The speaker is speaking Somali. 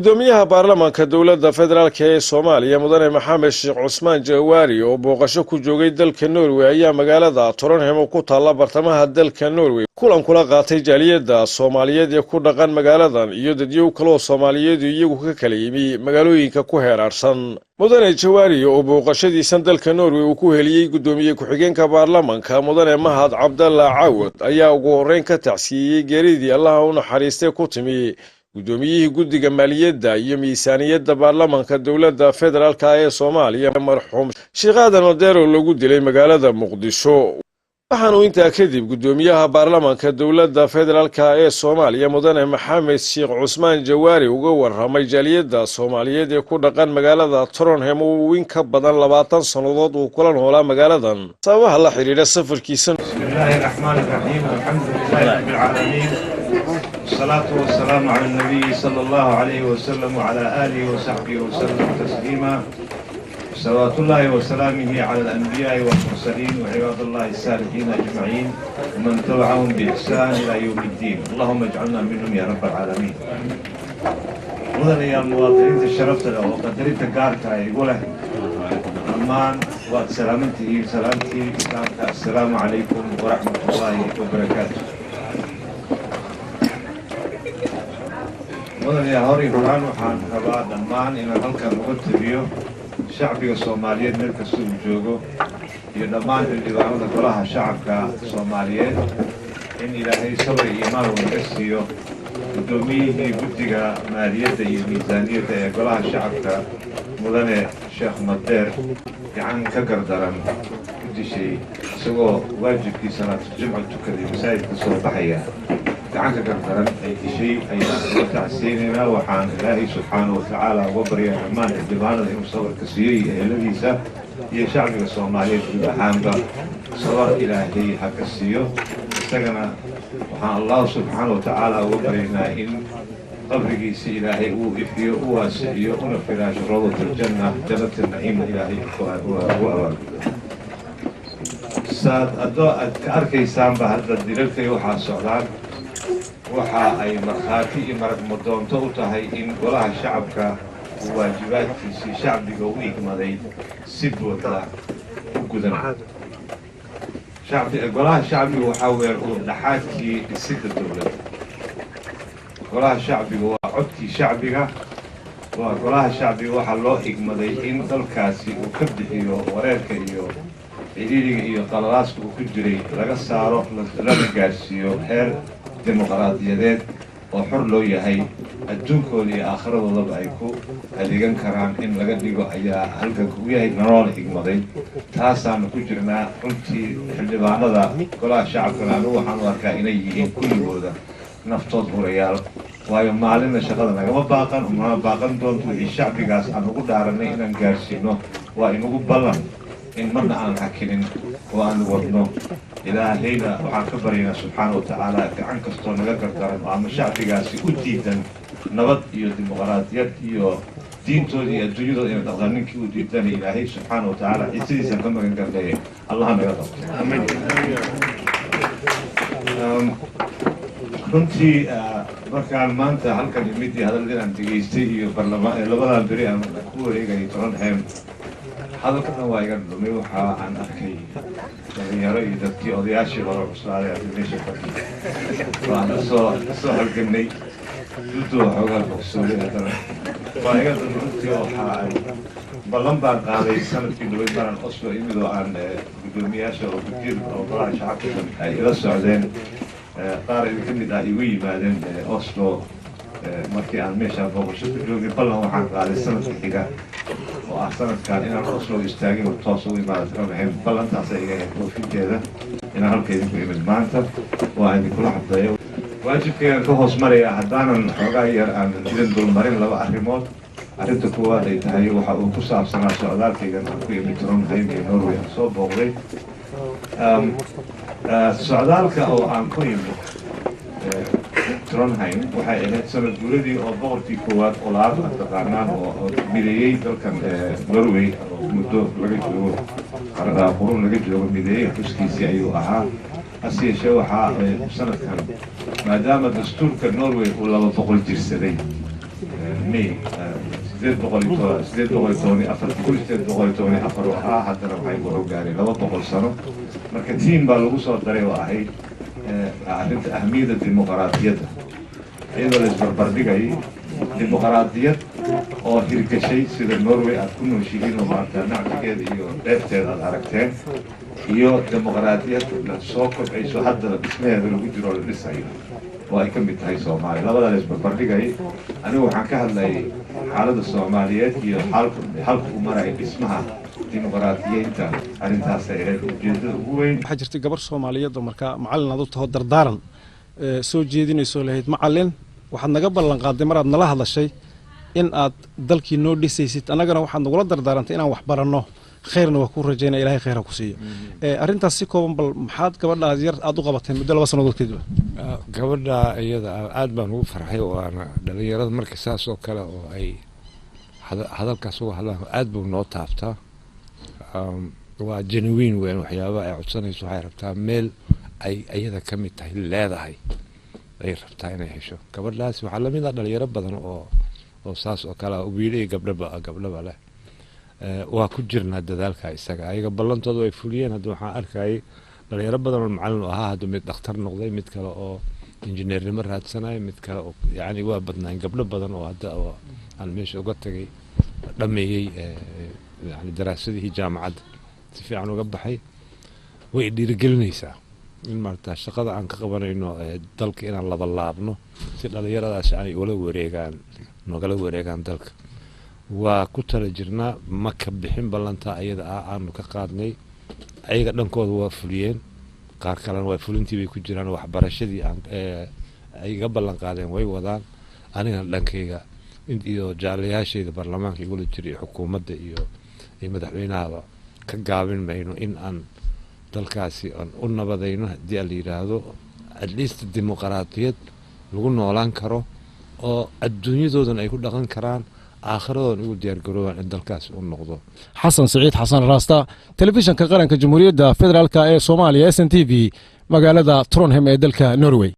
Gudoomiyaha baarlamaanka Dowladda Federaalk ee Soomaaliya, Mudane Maxamed Sheekh Cusmaan Jawaari, oo booqasho ku joogay dalka Norway, ayaa magaalada Trondheim oo ku taalla bartamaha dalka Norway kulan kula qaatay jaaliyadda Soomaaliyeed ee ku dhaqan magaaladan iyo dadyow kaloo Soomaaliyeedu iyagu ka kala yimi magaalooyinka ku heeraarsan. Mudane Jawaari oo booqashadiisan dalka Norway uu ku heliyey gudoomiye ku-xigeenka baarlamanka, Mudane Mahad Cabdalla Cawad, ayaa ugu horreyn ka tacsiiyey geeridii Allaha u naxariistay ku timi guddoomiyihii guddiga maaliyadda iyo miisaaniyadda baarlamanka Dowladda Federaalka ee Soomaaliya, marxuum Sheekh Aadan Madeero, lagu dilay magaalada Muqdisho. Waxaanu intaa kadib guddoomiyaha baarlamanka Dowladda Federaalka ee Soomaaliya, Mudane Maxamed Sheekh Cusmaan Jawaari, uga waramay jaaliyadda Soomaaliyeed ee ku dhaqan magaalada Trondheim oo in ka badan 20 sannadood uu kula noolaa magaaladan sababaha la xidhiidha safarkiisa. بسم الله الرحمن الرحيم، الحمد لله رب العالمين، والصلاة والسلام على النبي صلى الله عليه وسلم وعلى آله وصحبه وسلم تسليما. صلوات الله وسلامه على الأنبياء والمرسلين وعباد الله الصالحين أجمعين ومن تبعهم بإحسان إلى يوم الدين، اللهم اجعلنا منهم يا رب العالمين. Mudanayaal, muwaadiniinta sharafta leh oo qadarinta gaarka ah igu leh, dhammaan waad salaamantihiin salaamtii Islaamka. Assalaamu calaykum waraxmat ullaahi wabarakaatu. Mudanayaal, hor iyo horaan waxaan rabaa dhammaan inaan halkan uga tabiyo shacbiga Soomaaliyeed meel kasta uu joogo iyo dhammaan xildhibaanada Golaha Shacabka Soomaaliyeed in Ilaahay sabr iyo iimaan uu naga siiyo guddoomiyihii guddiga maaliyadda iyo miisaaniyadda ee Golaha Shacabka, Mudane Sheekh Madeer, gacan ka gardaran ku dishay isagoo waajibkii salaatujimca tukaday, masaajidka soo baxaya, gacan ka gardaran ay dishay ayaan uga tacsiyeynaynaa. Waxaan Ilaahay subxaanahu watacaala uga baryaa dhammaan xildhibaanada inuu sabarka siiyo iyo eheladiisa iyo shacbiga Soomaaliyeed guud ahaanba. Sabar Ilaahay ha ka siiyo isagana. Waxaan Allahu subxaana watacaala uga baryaynaa in qabrigiisa Ilaahay uu ifiyo, u waasiciyo, una firaasho rawdat aljanna, jannata naciimna Ilaahay ugu abaalgudo. Saad adoo aad ka arkaysaanba hadda dilalkay waxaa socdaan waxa ay markhaati iyo marag madoonto u tahay in Golaha Shacabka uu waajibaadkiisii shacbiga u igmaday si buuxda u gudanayo. Golaha Shacbiga waxaa weeyaan udub dhaxaadkii dhisidda dowladda. Golaha Shacbiga waa codkii shacbiga. Waa Golaha Shacbiga waxaa loo igmaday in dalkaasi uu ka bixiyo wareerka iyo ciriiriga iyo qalalaaska uu ku jiray, laga saaro, lana gaarsiiyo heer dimuqraadiyadeed oo xor loo yahay, adduunkooda iyo aakhiradoodaba ay ku adeegan karaan in laga dhigo ayaa halganka u yahay, naloola igmaday. Taasaanu ku jirnaa. Runtii xildhibaanada Golaha Shacabkana anigu waxaan u arkaa inay yihiin kulligooda naftood hurayaal, waayo maalinna shaqada nagama baaqan, umana baaqan doonto. Wixii shacbigaas aan ugu dhaaranay inaan gaarsiino waa inugu ballan in marna aan hakinin oo aan wadno. Ilaahayna waxaan ka baryaynaa subxaana wa tacaala gacan kastoo naga gardaran oo ama shacbigaasi u diidan nabad iyo dimuqraadiyad iyo diintooda iyo adduunyadooda inay dhaqdaan, ninkii u diidanay, Ilaahay subxaana wa tacaala ciisadiisaan ka magan garnay, Allaha naga qabto. Runtii markaan maanta halkan imid iyo hadalladii aan degeystay iyo barlamaan labadan beri aan ku wareegayay Trondheim, hadalka dhan waa iga dhumay. Waxa aan arkay dhalinyaro iyo dadkii odayaashii hore cuslaaday hadda meesha fadhiya waan kasoo halganay dudu waxoogaa bogsooday, haddana waa iga dhumay. Runtii waxa ay ballan baan qaaday sanadkii dhaweyd maraan Oslo imid oo aan guddoomiyaasha oo guddiyada oo Golaha Shacabka ay ila socdeen, qaar idin ka mid ah igu yimaadeen Oslo markii aan meeshaa booqasho ku joogay. Ballan waxaan qaaday sanadka xiga oo ah sanadkan inaan Oslo istaagin oo toos ugu imaada Trondheim. Ballantaas ay iga ahayd oofinteeda inaan halka idinku imid maanta oo aan idinkula hadlayo. Waajibkaygaan ka hoos maraya haddaanan xoogaa yar aan idin dulmarin laba arrimood. Arrinta koowaad ay tahay waxa uu ku saabsanaa socdaalkaygan aan ku imid Trondheim iyo Norway aan soo booqday. Socdaalka oo aan ku imid Trondheim waxay ahayd sanad guuradii oo boqorkii koowaad Olav aad taqaanaan oo mideeyey dalkan Norway oo muddo laga joogo, qurun laga joogo, mideeyey, xuskiisii ayuu ahaa. Hase yeeshee waxaa sanadkan, maadaama dastuurka Norway uu 200 jirsaday, May 814, 1814 uu ahaa. Haddana waxay wuxuu gaaray 200 sano. Marka theme baa lagu soo daray oo ahayd arrinta ahmiyadda dimuqraadiyadda, iyadoo la isbarbardhigayay dimuqraadiyad oo hirgashay sida Norway aad ku nooshihiin oo maarata nacfigeeda iyo dheefteeda aad aragteen, iyo dimuqraadiyad la soo kobcayso, haddana dhismaheeda lagu jiro oo la dhisayo, oo ay ka mid tahay Soomaaliya. Labadaa la isbarbardhigayay. Anigu waxaan ka hadlayay xaaladda Soomaaliyeed iyo xaalka halka uu maraya dhismaha dimuqraadiyeynta. Arrintaasay ahayd ujeeddada ugu weyn. Waxaa jirtay gabar Soomaaliyeed oo markaa macallin aad u taho dardaaran soo jeedinayso, lahayd: "Macallin, waxaad naga ballan qaaday maraad nala hadashay in aad dalkii noo dhisaysid, annagana waxaad nagula dardaarantay inaan wax baranno. Khayrna waa kuu rajaynaya, Ilahay khayr ha ku siiyo." Arrintaas si kooban bal maxaad gabadhaas yar aad u qabateen muddo 2 sannadood kadib? Gabadha iyada aad baan ugu farxay, waana dhalinyarada marka saas oo kale oo ay hadalkaas uga hadlaan aad buu noo taabtaa. Waa genuine weyn waxyaabaha ay codsanayso. Waxay rabtaa meel ay iyada ka mid tahay, leedahay ay rabtaa inay hesho. Gabadhaas waxaa lamid ah dhalinyaro badan oo saas oo kale ah, wiilo iyo gabdhaba leh. Waa ku jirnaa dadaalka isaga. Ayaga ballantooda ay fuliyeen. Hadda waxaan arkayay dhalinyaro badan oo macallin u ahaa, hadda mid dhakhtar noqday, mid kale oo injineernimo raadsanaya, mid kale oo yacni waa badnaan, gabdho badan oo hadda oo aan meesha uga tagay dhameeyey yani daraasadihii jaamacadda si fiican uga baxay. Way dhiirigelinaysaa in maarata shaqada aan ka qabanayno dalka inaan laba laabno si dhalinyaradaas ay ula wareegaan, nogala wareegaan dalka. Waa ku tala jirnaa, ma ka bixin ballanta ayada ah aanu ka qaadnay. Ayaga dhankooda waa fuliyeen, qaar kalena waa fulintii bay ku jiraan. Waxbarashadii aan ay iga ballan qaadeen way wadaan. Anigana dhankayga iyo jaalayaashayda baarlamaanka igula jira iyo xukuumadda iyo madaxweynahaba ka gaabin mayno in aan dalkaasi aan u nabadayno, haddii aan la yidhaahdo, at least dimuqraadiyad lagu noolaan karo oo adduunyadoodan ay ku dhaqan karaan, aakhiradoodana ugu diyaargaroobaan in dalkaasi u noqdo. Xasan Siciid Xasan Raasta, Telefishanka Qaranka Jamhuuriyadda Federaalka ee Soomaaliya, SNTV, magaalada Trondheim ee dalka Norway.